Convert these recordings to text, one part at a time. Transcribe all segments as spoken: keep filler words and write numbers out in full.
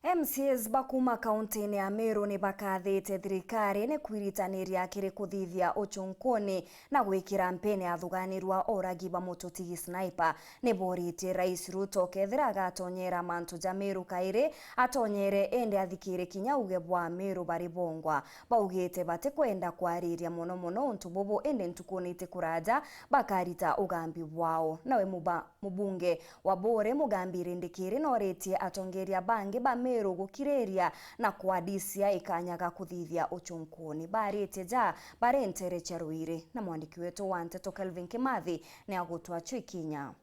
M C As ba kuuma kauntiine ya Meru ni bakathite thirikari ni kwiritaniria kiri kuthithia ucunkuni na gwikira mpene athuganirwa o uragi ba mututigi Sniper. Ni boritie Rais Ruto kethira agatonyera mantu ja Meru kairi, atonyere indi athikire kinya uge bwa Meru bari bongwa. Baugite batikwenda kwariria mono mono untu bubu, indi ntukuni itikuraja bakarita ugambi bwao. Nawe muba-, mubunge wa Buuri Mugambi Rindikiri noritie atongeria bangi ba Meru gukiriria na kwa D C I kanya ga kuthithia ucunkuni. Baritie ja bari ntere cia ruiri, na mwandiki wetu wa nteto Kelvin Kimathi ni agutwachua ikinya.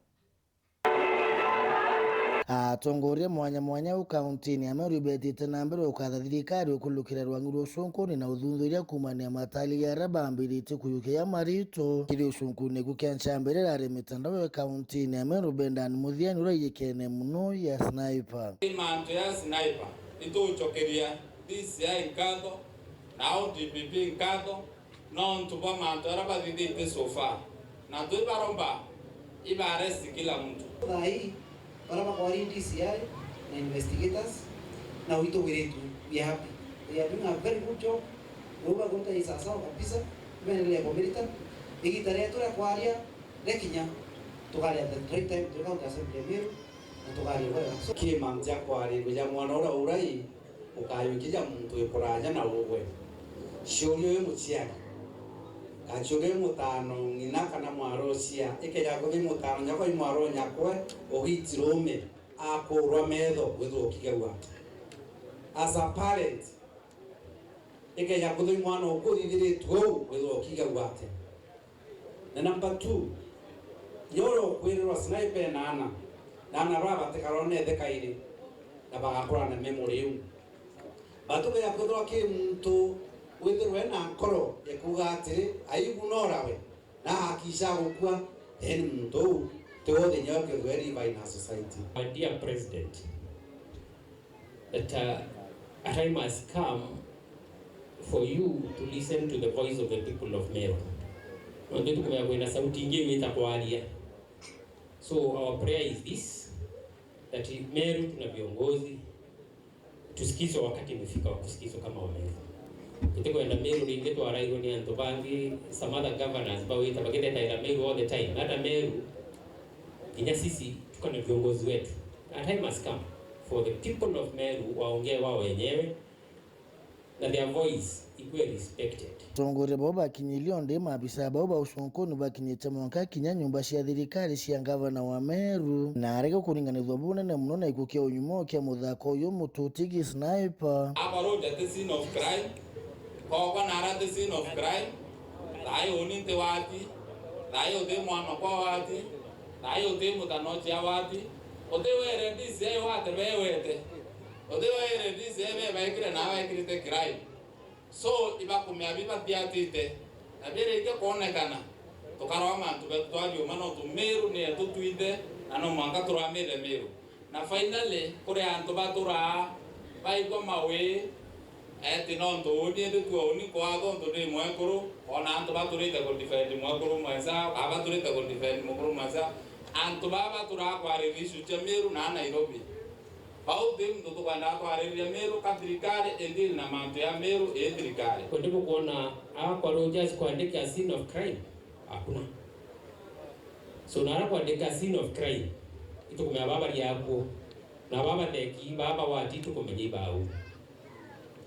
Atongoria mwanya mwanya au kauntiine ya Meru ibetite na mbere ukatha thirikari ukulukira rwangi rwa ucunkuni na uthuthuria kuumania matali aria bambiritie kuyukia ya marito kiri ucunkuni. Ku kia nchambere irari mitandao ya kauntiine ya Meru, Bendan Muthiani uria iyikene mono ya Sniper. Mantu ya Sniper, itucokeria D C I nkatho, nao D P P nkatho, nontu bwa mantu aria bathithite so far, na twi baromba iba arrest kila mtu. Thaa ii, baria bakwari D C I na investigators, na witu wiritwe, we are happy. They are doing a very good job. Ruu bakuruta i sawasawa kabisa, ibaendelee kumirita. Igita rietu ria kwaria rikinya, tukaria at the right time, turi county assembly ya Meru, na tukaria bwega. So, kiima nja kwaria ja mwana uria urai ukayukia ja muntu wi kuraja na ugwe. Ciuria wi muciari, ka ciuria wi mutano ng'ina kana mwarocia, ikeja kuthi mutano nyakwa i mwaro nyakwe, ugiti rume akurwa metho, withirwa ukigagua ati? As a parent, ikeja kuthi mwana uku uthithiritwe uu, withirwa ukigagua ati? Na number two, kinya uria ukwirirwa Sniper ena aana, na aana baa batikarwa na ithe kairi, na bagakura na memory iu. But ukeja kwithirwa ki muntu withirwe na nkoro ya kuuga atiri, aiguna urawe, na akisha gukua, then muntu uu tiwe uthinya wa kwithirwa e live in our society. My dear President, that, uh, a time has come for you to listen to the voice of the people of Meru. Nontu tukumenya kwina sauti ingi iwita kwaria. So our prayer is this, that Meru tuna viongozi, tusikizwe wakati umefika wa kusikizwa kama Wameru. Tutikwenda Meru ringi twarairwe ni antu bangi, some other governors bawita bagitetaira Meru all the time. Hata Meru, kinya sisi tuko na viongozi wetu. A time has come for the people of Meru waongee wao wenyewe na their voice ikuwe respected. Atongoria bau bakinyirie o ndi maabisa bau ba ucunkuni bakinyite mwanka kinya nyumba cia thirikari cia ngavana wa Meru, na arege kuringanithua bunene mono na gikuu kia unyumo kia muthaka uyu mututigi Sniper. Abaroja ti scene of crime, kokwa nara ti scene of crime, thaai uni nti wati, thaai uti mwanokwa wati, thaai uti mutanochia wati, uti were D C I wate bewete, uti were D C I bebaikire na baikirite crime. So, ibakumea bibathiatite, na biringi kwonekana, tukarwa mantu betu twariuma, nontu Meru ni yetu twinthe, na no mwanka turamire Meru. Na finally, kuri antu baturaa baigua mawii, eti nontu uni ndi tua uni kwatho, nontu ndi mwekuru, ona antu baturite ku defend mwekuru mwensa, aba turite ku defend mukuru mwensa, antu baa baturaa kwariria issue cia Meru na Nairobi. Bau ti muntu tukwendaa twaririria Meru ka thirikari, indi na mantu ya Meru i thirikari. Kwendi bukwona akwa Rogers kwandika scene of crime? Hakuna. So, nara kwandika scene of crime, itukumenya baba ria akuo. Na baba theki, baba wati tukumenya ibau.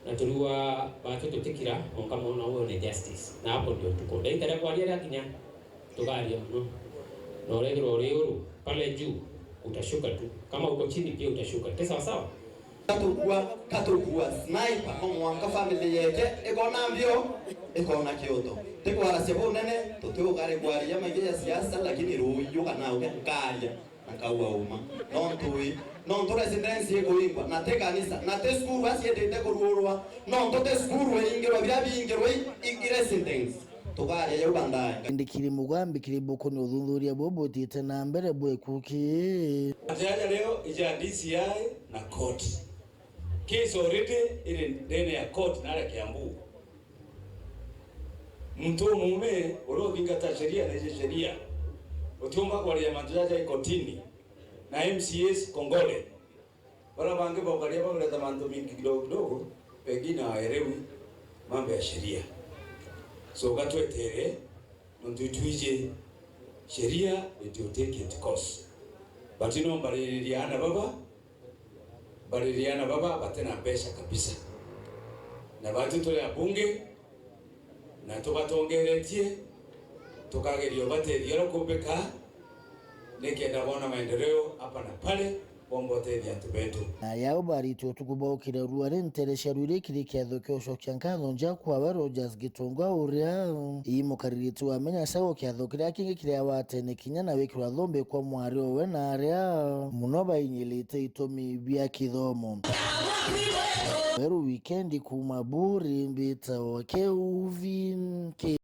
Na turiwa batu tutikira, onka mwana uwe one justice. Na hapo ndio tuko. Ndaita ria kwaria ria kinya. Tugaria mono. Na urethirwa uri uru, pale juu, utashuka tu. Kama uko chini pia utashuka. Ti sawa sawa? Katukua, katukua Sniper, no mwanka family yeke ikona mbio, ikona kioto. Tikwaracia bunene, tutiukari kwaria maingi ya siasa, lakini ruuyu kana uge nkaria. Na nkauga uma. Nontu wi, nontu residence ikuringwa, na ti kanisa, na ti cukuru aciendete kuruurwa, nontu ti cukuru iingirwa, biria biingirwa i, i, i residence. Tugaria jau bandae. Ndikiri Mugambi kiri buku ni uthuthuria buu buthiite na mbere bwikuki. Ajaja leo ija D C I na court. Case already iri ndene ya court nare Kiambu. Muntu umume uria uthingata sheria na ije sheria. Utiumba kwaria mantu jaja ikotini na M C As kongole. Bara bangi bokaria bakureta mantu mingi kidogo kidogo, pengine hawaelewi mambo ya sheria. So gatwetere, nontu itwiji sheria it will take its course. But no mbaririria ana baba, mbaririria ana baba batena mbeca kabisa. Na batu turi abunge, na tubatongeretie, tukageria ubatethia uria kumbika, nikenda bona maendeleo hapa na pale, bomba utethia antu betu. Na yao baritwe utuku bwa ukira ruari ntere cia rwiri kiri kiatho kia ucokia nkatho nja kwawe Rogers Gitonga uria imukaririte wa menya sago kiatho kiria kingi kiria watene kinya na wikirwa thumbi kwa mwari owe na aria muno bainyilite itumi bia kithomo. Weru wikendi kuma Buri mbitawa Keuvi Ki-